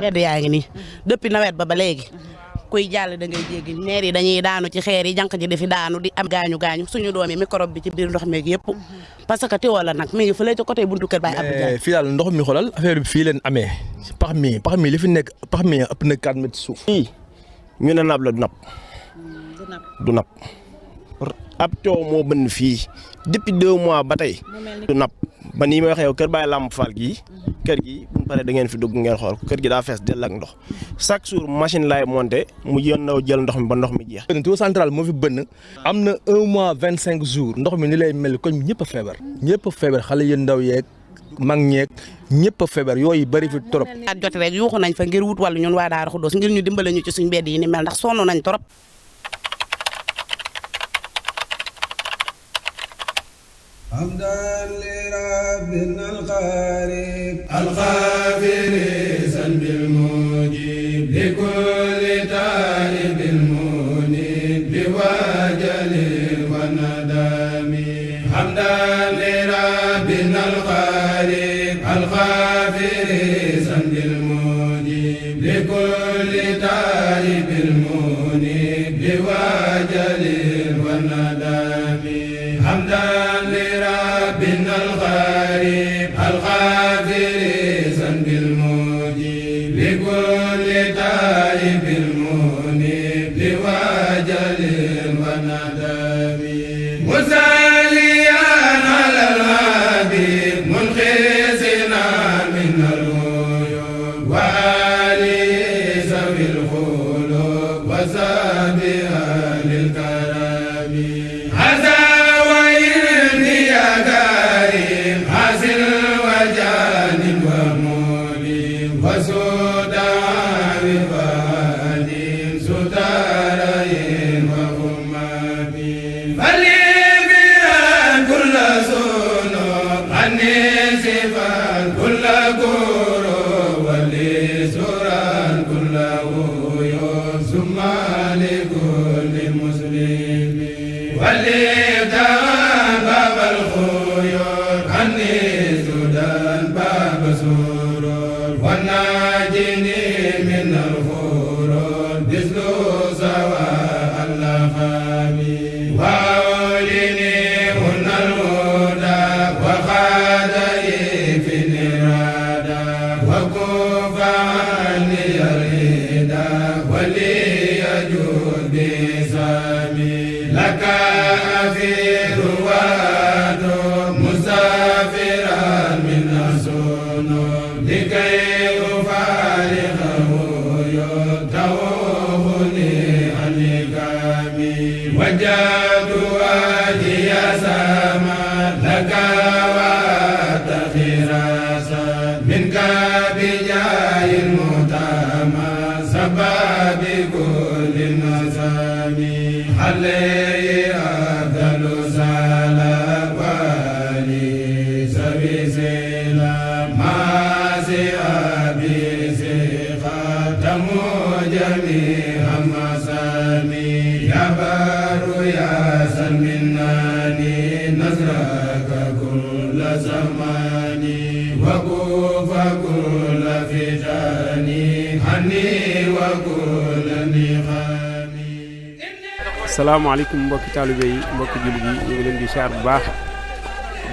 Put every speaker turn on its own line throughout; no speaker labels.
mbedd yaa ngi nii depuis nawet ba léegi kuy jàll da ngay jéggi neer yi dañuy daanu ci xeer yi jànq ji di fi daanu di am gaañu suñu doom yi microbe bi ci biir ndox meeg yëpp parce que tiwo la nag mi ngi fële ci côté buntu kër Baye Abdou Diagne.
fii daal ndox mi xoolal affaire bi fii leen amee pax mi li fi nekk pax mi ëpp na 4 mètres suuf. fii ñu ne napp la du napp ab coow moo bënn fii depuis 2 mois ba tey du napp ba nii may waxee yow kër Baye Lamp Fall gii kër gi bu paree da ngeen fi dugg ngeen xool kër gi daa fees dell ak ndox chaque jour machine laay monté mu jël ndox mi ba ndox mi jeex. tuyau central moo fi bënn am na 1 mois 25 jours ndox mi ni lay mel koñ ñëpp a feebar xale yu ndaw yeeg mag ñeeg ñëpp a feebar yooyu bëri fi trop.
at jot rek yuuxu nañ fa ngir wut wàllu ñun waa Daaru Xudoos ngir ñu dimbale ñu ci suñ mbedd yi ni mel ndax sonn nañ trop.
حمدا لربنا القريب الغافر ذنب المجيب لكل تائب المنيب بوجل وندم حمدا لربنا القريب الغافر ذنب المجيب لكل تائب المنيب بوجل وندم حمدا ربنا الغريب الغافر ذنب المجيب لكل تائب المنيب لوجل وندم مساليا على الحبيب منقذنا من الغيوب وآله ذوي الخلق وسابها للكرم
salaamaaleykum mbokki taalibe yi mbokki jullit yi ñu ngi leen di siyaar bu baax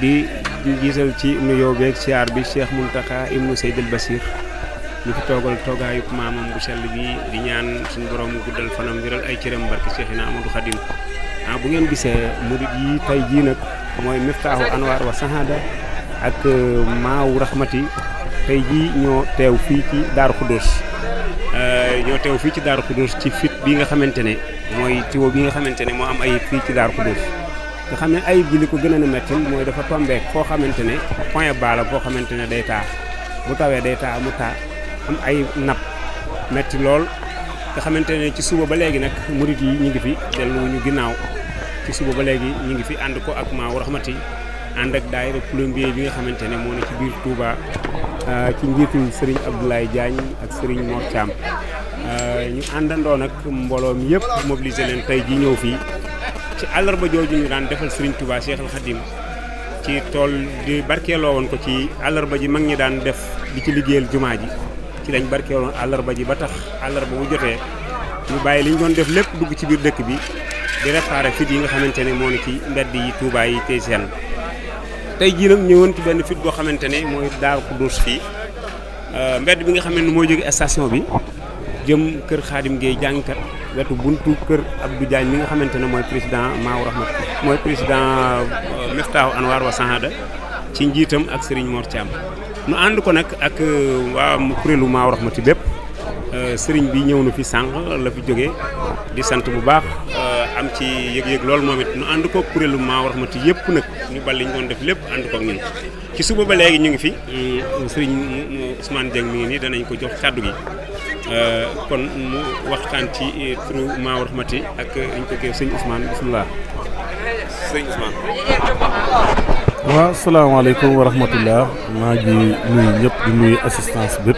di gisal ci nuyoo beeg siyaar bi Cheikh Mountakha ibnu Seydil Basir ñu fi toogal toogaayu maamam bu sell bi di ñaan suñu borom guddal fanam wéral ay cëram barke Cheikhina Amadou Khadim bu ngeen gisee murid yi tey jii nag mooy Miftaahu Anwar wa Sahada ak Maawu Rahmati tey jii ñoo teew fii ci Daaru Xudoos ci fit bi nga xamante ne mooy tiwo bi nga xamante ne moo am ayib fii ci Daaru Xudoos nga xam ne ayib ji li ko gën a metti mooy dafa tombeek foo xamante ne point bala foo xamante ne day taa bu tawee day taa mu taa am ay napp metti lool nga xamante ne ci suba ba léegi nag murit yi ñu ngi fi delluwuñu ginnaaw ci suba ba léegi ñu ngi fi ànd ko ak Maawu Rahmati ànd ak daayira plombier bi nga xamante ne moo ne ci biir Touba ci njiitul Serigne Abdoulaye Diagne ak Serigne Mor Thiam ñu àndandoo nag mbooloo mi yëpp mobilisé leen tey ji ñëw fii ci àllarba jooju ñu daan defal Serigne Touba Cheikh Al Khadim ci tool di barkeeloo woon ko ci àllarba ji mag ñi daan def di ci liggéeyal jumaa ji ci lañ barkeeloon àllarba ji ba tax àllarba bu jotee ñu bàyyi li ñu doon def lépp dugg ci biir dëkk bi di réparer fit yi nga xamante ne moo ne ci mbedd yi Touba yi tey seen tey jii nag ñëwoon ci benn fit boo xamante ne mooy Daaru Xudoos fii mbedd bi nga xam ne moo jóge station bi jëm kër Xaadim Gueye jàngkat wetu buntu kër Abdou Diagne mi nga xamante ne mooy président Maaw Rahmat mooy président Miftaahu Anwar wa Sahada ci njiitam ak Serigne Mor Thiam nu ànd ko nag ak waa kuréelu Maaw Rahmati bépp Serigne bi ñëw na fi sànq la fi jógee di sant bu baax am ci yëg-yëg loolu moom it nu ànd ko kuréelu Maaw Rahmati yëpp nag ñu bal li ñu doon def lépp ànd ko ak ñun ci suba ba léegi ñu ngi fi Serigne Ousmane Dieng mi ngi nii danañ ko jox kàddu gi kon mu waxtaan ci turu Maaw Rahmati ak ñu ko kii sëñ Ousmane bisimilah sëñ Ousmane.
waaw salaamaaleykum wa rahmatullah maa ngi nuyu ñëpp di nuyu assistance bépp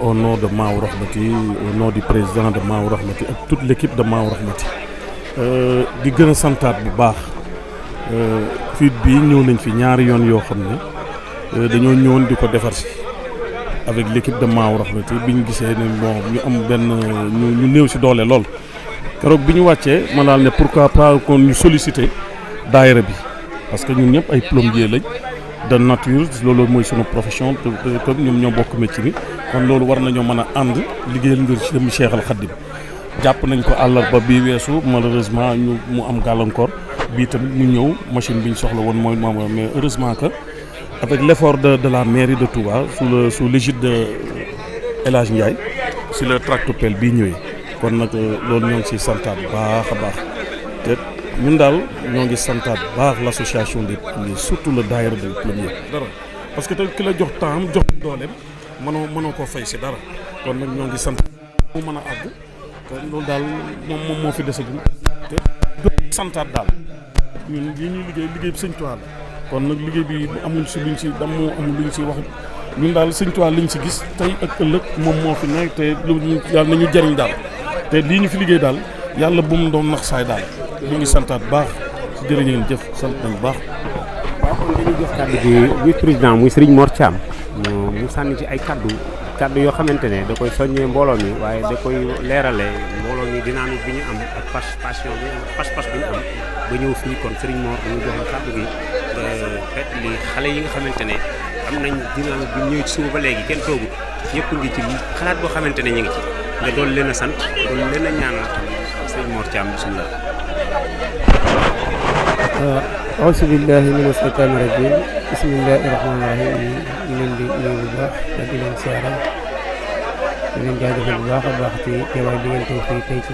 au nom de Maaw Rahmati au nom du président de Maaw Rahmati ak toute l' équipe de Maaw Rahmati di gën a santaat bu baax fuite bi ñëw nañ fi ñaari yoon yoo xam ne dañoo ñëwoon di ko defar si avec l' équipe de Maaw Rahmati bi ñu gisee ne bon ñu am benn ñu néew si doole lool keroog bi ñu wàccee ma daal ne pourquoi pas kon ñu solliciter daayira bi parce que ñun ñëpp ay plombier lañ de nature loolu mooy sunu profession comme ñoom ñoo bokk métier bi kon loolu war nañoo mën a ànd liggéeyal ngir ci dem Cheikh Al Khadim jàpp nañ ko àllarba bii weesu malheureusement mu am gàllankoor bii tamit mu ñëw machine bi ñu soxla woon mooy moom mais heureusement que avec l' effort de la mairie de Touba sous l'égide de El Hadj Ndiaye si le tractopelle bii ñëwee kon nag loolu ñoo ngi siy santaat bu baax a baax te ñun daal ñoo ngi santaat bu baax l' association des plombiers surtout le daayira des plombiers dara parce que te ki la jox temps jox dooleem mënoo koo fay si dara kon nag ñoo ngi sant mu mën a àgg te loolu daal moom moo fi desagul te santaat daal ñun lii ñuy liggéey bi Sëñ Tuubaa la kon nag liggéey bi amul si luñ si damoo amul luñ si wax ñun daal Sëñ Tuubaa liñ si gis tey ak ëllëg moom moo fi nekk te yàlla nañu jariñ daal te lii ñu fi liggéey daal yàlla bu mu doon nax saay daal ñu ngi santaat baax si jërë ngeen jëf sant nañ baax.
waaw kon dañuy jox kàddu gi vice président muy Serigne Mor Thiam mu sànni ci ay kaddu yoo xamante ne da koy soññee mbooloo mi waaye da koy leerale mbooloo mi dynamique bi ñu am ak passion bi pas-pas bi ñu am ba ñëw fii kon Serigne Mor ñu jox la kaddu gi fet li xale yi nga xamante ne am nañ dynamique bi ñëw ci suba ba léegi kenn toogu ñëpp ngi ci xalaat boo xamante ne ñu ngi ci nga doon leen a sant doon leen a ñaanal Serigne Mor Thiam bisimilah.
auzu billaahi mina shaytaani rajiim bismillaahi rahmaani rahiim ñu leen di nuyu bu baax di leen siyaara di leen jaajëfal bu baax a baax ci teewaay bi ngeen teew fii tey ci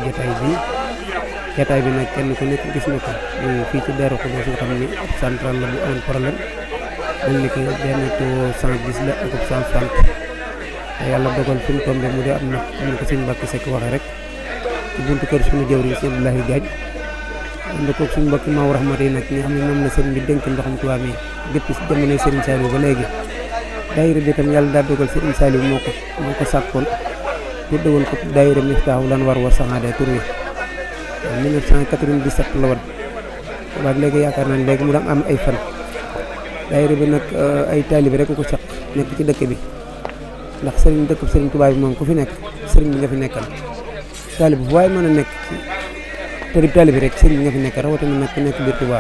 jataay bi nag kenn ku nekk gis na ko fii ci Daaru Xudoos nga xam ni ab central la bu amoon problème mel ni que benn taux 110 la ak ab 160 te yàlla dogal fi mu tombé mu dee am na ko sëñ Mbàkke Seck waxee rek ci buntu kër suñu jëwriñ si Abdoulaye Diagne ànd koog suñu mbokki Maaw Rahmati yi nag ñi nga xam ne moom la sëriñ bi dénk ndoxum Tuubaa mi depuis si jamonoy Serigne Saliou ba léegi daayira bi tam yàlla daa dogal Serigne Saliou moo ko sàkkoon tudde woon ko daayira Miftaahu Anwar wa Sahada tur wi 1997 la woon waaye léegi yaakaar naa ne léegi mu daan am ay fan daayira bi nag ay taalibe rek ko saq nekk ci dëkk bi ndax sëriñ dëkk Serigne Touba bi moom ku fi nekk sëriñ bi nga fi nekkal taalibe bu waaye mën a nekk te taalibe rek sëriñ bi nga fi nekk rawatina nag ku nekk biir Touba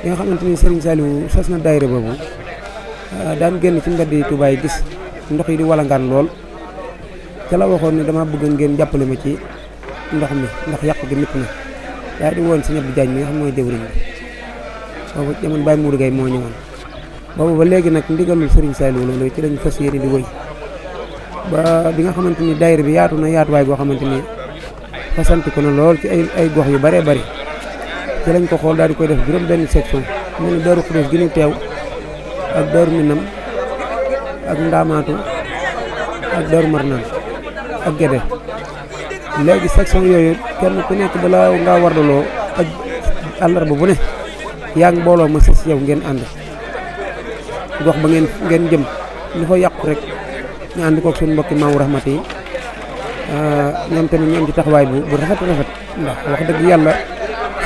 li nga xamante ni Serigne Saliou sos na daayira boobu daan génn ci mbedd yi Touba yi gis ndox yi di walangaan lool ca la waxoon ne dama bëgg ngeen jàppale ma ci ndox mi ndax yàqu gi métti na daa di woon si Abdou Diagne mi nga xam mooy jëwriñ bi boobu jamono Baye Mourou Gueye moo ñëwoon boobu ba léegi nag ndigalul Serigne Saliou loolu ci lañ fas yéene di wëy ba bi nga xamante ni daayira bi yaatu na yaatuwaay goo xamante ni fasanti ko na lool ci ay gox yu bëree bëri ci lañ ko xool daal di koy def juróom benn section mel ni Daaru Xudoos gi ñu teew ak Daaru Minam ak Ndaamaatu ak Daaru Marnaan ak Gédé léegi section yooyu kenn ku nekk balaa ngaa wardaloo ak àllarba bu ne yaa ngi mbooloo ma sës yow ngeen ànd gox ba ngeen jëm lu fa yàqu rek ñu ànd koog suñu mbokki Maaw Rahmati yi ñoom tamit ñu am ci taxawaay bu rafet ndax wax dëgg yàlla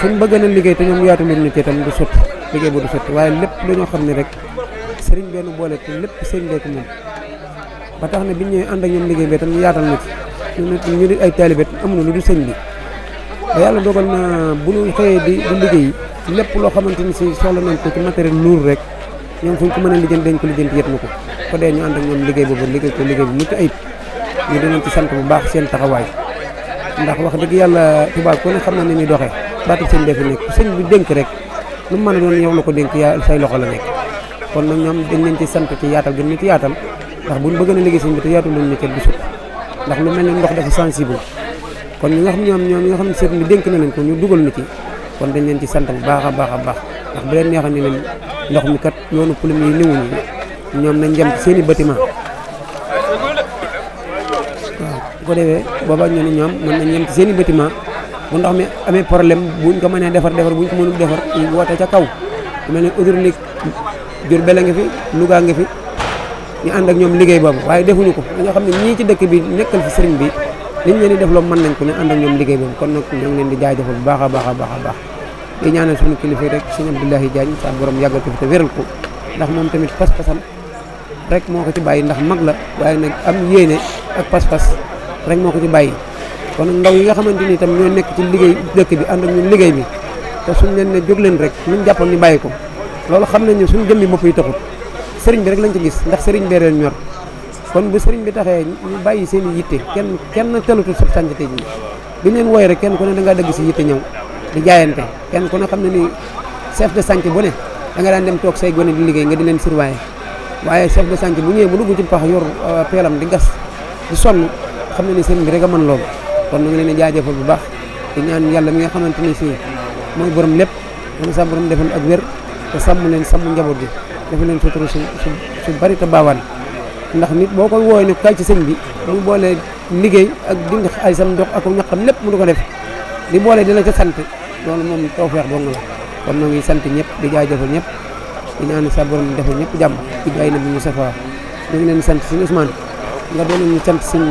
suñ bëgg na liggéey te ñoom yaatu lu ñu ci tam du sotti liggéey bu du sotti waaye lépp lu ñoo xam ne rek sëriñ benn boole te lépp sëriñ bee ko moom ba tax na biñ ñëwee ànd ak ñoom liggéey bi tam ñu yaatal na ci ñu di ay taalibe amuñu lu dul sëñ bi ba yàlla dogal na bu ñu xëyee di liggéey lépp loo xamante ni si soxla nañ ko ci matériel lourd rek ñoom fu ñu ko mën a lijjanti dañ ko lijjanti yet na ko dee ñu ànd ak ñoom liggéey boobu liggéey ko liggéey bu mucc ayib ñu dinañ ci sant bu baax seen taxawaay ndax wax dëgg yàlla tubaab ko ne xam na ni ñuy doxee baatu sëñ bee fi nekk sëñ bi dénk rek lu mu mën a doon yow la ko dénk yaa say loxo la nekk kon nag ñoom dañ leen ci sant ci yaatal gën ñu ci yaatal ndax buñ bëgg na liggéey sëñ bi te yaatul luñ ñu ket du sut ndax lu mel ne ndox dafa sensible kon ñi nga xam ñoom ñi nga xam ne sëñ bi dénk na leen ko ñu dugal na ci kon dañ leen ci sant bu baax a baax a baax ndax bu leen neexal ni leen ndox mi kat yoonu plume yi niwuñu ñoom nañ jëm ci seen i bâtiment waaw bu ko defee booba ñu ne ñoom mën nañ jëm ci seen i bâtiment bu ndox mi amee problème buñ ko mënee defar buñ ko mënul defar ñu woote ca kaw lu mel ne hydraulique Diourbel nga fi Louga nga fi ñu ànd ak ñoom liggéey boobu waaye defuñu ko nga xam ne ñii ci dëkk bi nekkal fi sëriñ bi liñ leen di def loo mën nañ ko ne ànd ak ñoom liggéey boobu kon nag ñu ngi leen di jaajëfal bu baax a baax a baax a baax di ñaanal suñu kilifa rek sëñ Abdoulaye Diagne sa borom yàggal ko fi te wéral ko ndax moom tamit pas-pasam rek moo ko ci bàyyi ndax mag la waaye nag am yéene ak pas-pas rek moo ko ci bàyyi kon nag ndaw yi nga xamante ni itam ñoo nekk ci liggéey dëkk bi ànd ak ñun liggéey bi te suñ leen ne jóg leen rek ñun jàppoon ñu bàyyi ko loolu xam nañ ne suñu jëmmi bopp yi taxut sëriñ bi rek lañ ci gis ndax sëriñ bee leen ñor kon bu sëriñ bi taxee ñu bàyyi seen i yitte kenn tëlutul sa sànc ji bi leen wooy rek kenn ku ne da ngaa dëgg si yitte ñëw di jaayante kenn ku ne xam ne ni chef de sànc bu ne da nga daan dem toog say gone di liggéey nga di leen surveiller waaye chef de sànc bu ñëwee bu dugg ci pax yor peelam di gas di sonn xam ne ni sëriñ bi rek a mën loolu kon na nga leen di jaajëfal bu baax di ñaan yàlla mi nga xamante ni si mooy borom lépp mën sa borom defal ak wér te sàmm leen sàmm njaboot bi dafa leen sutura su bari te baawaan ndax nit boo koy wooy ne kay ci sëñ bi mu boole liggéey ak dindi ay sam ndox ak ñaqam lépp mu du ko def di boole di la ca sant loolu moom tawfeex dong la kon noo ngi sant ñëpp di jaajëfal ñëpp di ñaan sa borom defal ñëpp jàmm di jaay na bi Moustapha ñu ngi leen sant sëñ Ousmane nga doon ñu sant sëñ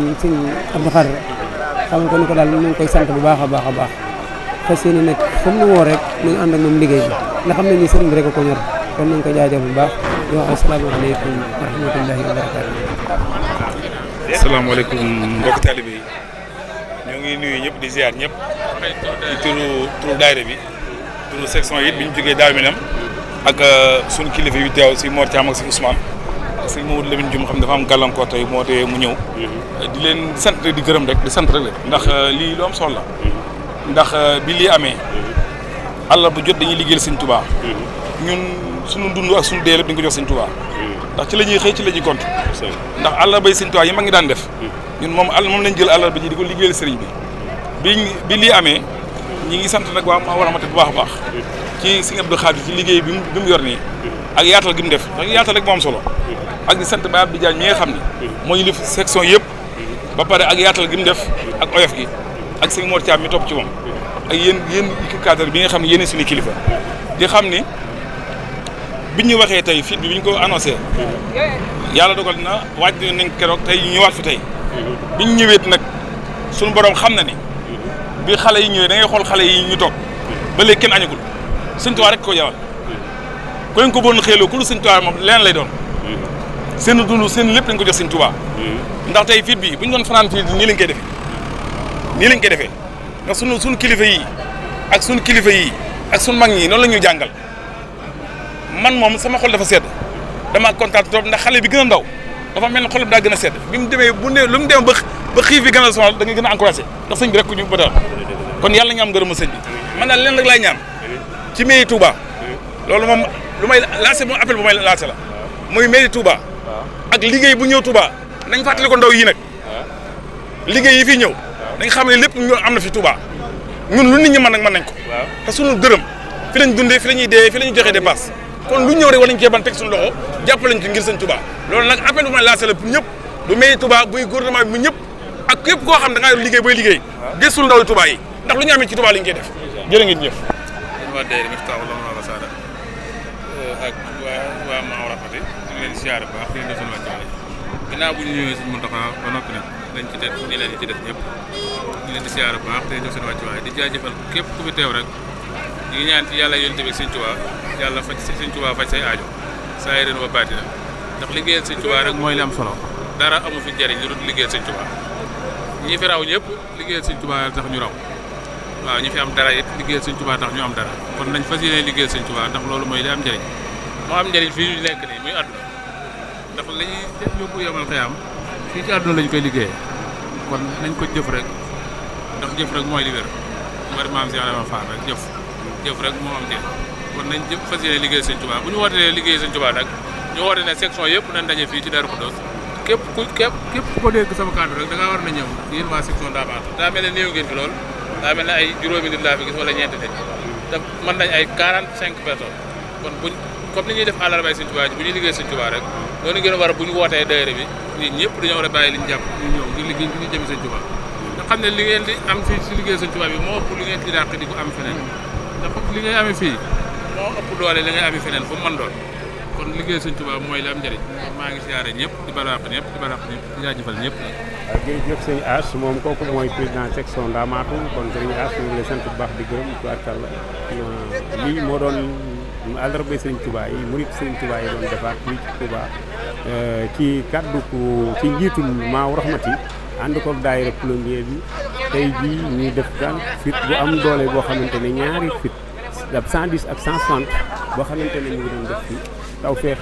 Abdou Khadre xam ko ni ko daal ñu ngi koy sant bu baax a baax a baax fas yéene nag fu mu woo rek ñu ngi ànd ak moom liggéey bi nga xam ne ni sëriñ bi rek a ko ñor kon nañ ko jaajëfal bu baax di wax asalaamaaleykum wa rahmatullahi wa barakatuh.
asalaamaaleykum mbokk taalibe yi ñoo ngi nuyu ñëpp di ziar ñëpp ci turu daayira bi turu section yi bi ñu jógee Daaru Minam ak suñu kilifa yu teew si Mor Thiam ak si Ousmane ak si Mamadou Lamine Dioum xam dafa am gàllankoor tey moo tee mu ñëw di leen sant di gërëm rek di sant rek ndax lii lu am solo la ndax bi lii amee àll bu jot dañuy liggéeyal Sëñ Tuubaa ñun suñu dund ak suñu dee lépp dañ ko jox Sëñ Tuubaa ndax ci la ñuy xëy ci la ñuy gont ndax àll bay Sëñ Tuubaa yi ma ngi daan def ñun moom lañ jël àll ba ji di ko liggéeyal sëriñ bi lii amee ñi ngi sant nag waa ma war a mate bu baax a baax ci Sëñ Abdou Khadre ci liggéey bi mu yor nii ak yaatal gi mu def ndax yaatal rek moo am solo ak di sant Baye Abdou Diagne mi nga xam ne moo ñu def section yëpp ba pare ak yaatal gi mu def ak oyof gi ak Sëñ Mor Thiam mi topp ci moom ak yéen cadre bi nga xam ne yéen suñu kilifa di xam ni biñ ñu waxee tey fii bi ñu ko annoncé yàlla dogal na waaj nañ keroog tey ñu ñëwaat fi tey biñ ñëweet nag suñu borom xam na ni bi xale yi ñëwee da ngay xool xale yi ñu toog ba léegi kenn añagul Sëñ Tuubaa rek ko jawal ku leen ko bon xeeloo ku lu Sëñ Tuubaa moom leneen lay doon seen dund seen lépp dañ ko jox Sëñ Tuubaa ndax tey fii bi bu ñu doon fanaan fii nii lañ koy defee nii lañ koy defee ndax suñu kilifa yi ak suñu kilifa yi ak suñu mag ñi noonu la ñuy jàngal man moom sama xol dafa sedd damaa kontaan trop ndax xale bi gën a ndaw dafa mel ne xol bi daa gën a sedd bi mu demee lu mu demee ba xiif bi gën a sonal da nga gën a encouragé ndax sëñ bi rek ku ñu bëtal kon yàlla nga am ngërëmu sëñ bi man daal leen rek laay ñaan ci mairie Touba loolu moom lu may lancé moom appel bu may lancé la muy mairie Touba ak liggéey bu ñëw Touba nañ fàttali ko ndaw yi nag liggéey yi fii ñëw dañ xam ne lépp ñu am na fi Touba ñun lu nit ñi mën nag mën nañ ko te suñu dërëm fi lañ dundee fi la ñuy dee fi la ñuy joxee dépasse kon lu ñëw rek war nañ cee ban teg suñu loxo jàppalañ ci ngir sëñ Touba loolu nag appel bu may lancé la pour ñëpp bu mairie Touba buy gouvernement bi mu ñëpp ak képp koo xam da ngaa yor liggéey booy liggéey gëstul ndaw Touba yi ndax lu ñu amee ci Touba lañ koy def jërë ngeen jëf
waa daayira Miftahul Mawlana Sada ak waa Maaw Rahmati ñu ngi leen siyaare bu baax di leen def seen wàccuwaay ginnaaw bu ñu ñëwee Sëñ Muntaxa ba noppi nag lañ ci def ñi leen ci def ñëpp ñu leen di siyaare bu baax di leen def seen wàccuwaay di jaajëfal képp ku fi teew rek ñu ngi ñaan ci yàlla yonent bi Sëñ Tuubaa yàlla faj Sëñ Tuubaa faj say aajo saa yi ren wa baatina ndax liggéeyal Sëñ Tuubaa rek mooy li am solo dara amu fi njëriñ lu dul liggéeyal sëñ Tuubaa ñi fi raw ñëpp liggéeyal sëñ Tuubaa tax ñu raw waaw ñi fi am dara it liggéeyal sëñ Tuubaa tax ñu am dara kon nañ fas yéene liggéeyal sëñ Tuubaa ndax loolu mooy li am njëriñ moo am njëriñ fii ñu nekk nii muy àdduna ndax la ñuy yóbbu yomal xëyaam fii ci àdduna lañ koy liggéeyee kon nañ ko jëf rek ndax jëf rek mooy li wér bari maam si Adama Fall rek jëf rek moo am njëriñ kon nañ jëf fas yéene liggéeyal sëñ Tuubaa bu ñu wootee liggéeyal sëñ Tuubaa nag ñu woote ne section yëpp nañ daje fii ci Darou Khoudoss képp ku ko dégg sama kàddu rek da ngaa war na ñëw yéen waa section Ndamatou daa mel ne néew ngeen fi lool daa mel ne ay juróomi nit laa fi gis wala ñeenti nit te mën nañ ay 45 personnes kon buñ comme ni ñuy def àllarbay sëñ Tuubaa ji bu ñuy liggéey sëñ Tuubaa rek noonu gën a war a bu ñu wootee daayira bi nit ñëpp dañoo war a bàyyi li ñu jàpp ñu ñëw di liggéey di jëmi sëñ Tuubaa nga xam ne li ngeen di am fii si liggéey sëñ Tuubaa bi moo ëpp li ngeen di dàq di ko am feneen ndax li ngay amee fii moo ëpp doole li ngay amee feneen fu mu mën doon kon liggéey sëñ Tuubaa mooy li am njëriñ maa ngi siyaare ñëpp di balaax ñëpp di jaajëfal ñëpp
waaw jërëjëf sëñ As moom kooku mooy président section Ndamatou kon sëñ As ñu ngi lay sant bu baax di gërëm tubaarkàlla lii moo doon àllarba sëñ Tuubaa yi murit sëñ Tuubaa yi doon defaat fii ci Touba ci kaddu ci njiitul Maaw Rahmati ànd ko daayira plombier bi tey jii ñuy def daan fit bu am doole boo xamante ne ñaari fit 110 ak 160 boo xamante ne ñu ngi doon def fii Tawfekh